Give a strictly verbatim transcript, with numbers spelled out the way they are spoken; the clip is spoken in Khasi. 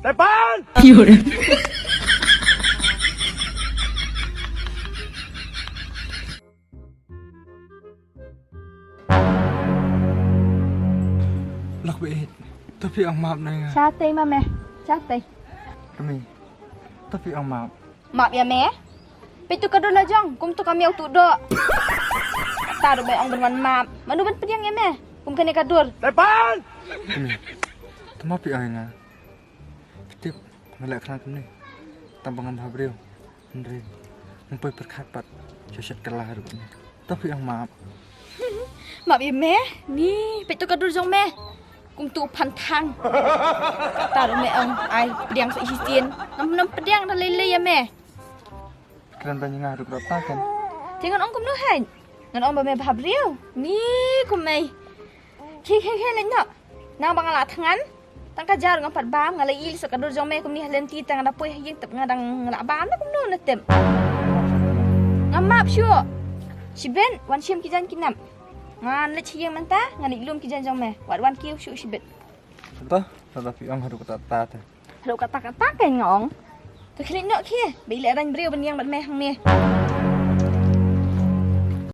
Tepan! Lok beit. To phi ong map na nga. Shatei ma me. Shatei. Kami. To phi ong map. Map ïa me. Peit tu ka dur la jong, kum tu ka miaw tu doh. Ta ruh ba ong ban wan map. Mano ban pdiang ïa me kum kane ka dur? Tepan! Kami. To map phi ong ïa nga. Tip, me leh khlaiñ kumne. Tang ba ngam bhabriew. Hynrei ngam poi pyrkhat pat. Sha shet kylla ruh kumne. To phi ong map. Map ïa me. Ni, peit tu ka dur jong me. Kum tu phan thang. Ta ruh me ong ai pdiang sa shisien. Ngam, ngam pdiang da lei lei ïa me. Kren ban ïa nga ruh kata kan. Te ngan ong kumno hynrei. Ngan ong ba me bhabriew. Ni kum me. Khie khie khie leit noh. Nang ba nga la thngan. Tang ka jar ngam pat bam, nga la ïohi sa ka dur jong me kumne ha lynti, tang nga da poi ha ïing tep nga dang la bam na kumno na tep. Ngam map shuh. Shibit wan shim ki jaiñ ki nap. Ngan leit sha ïing mynta, ngan leit lum ki jaiñ jong me. Wat wan kiew shuh shibit. Te, lada phi ong haduh katta katta te. Haduh katta katta kein nga ong. To khie leit noh khie, ba i leh rang briew ban ïeng bad me hangne.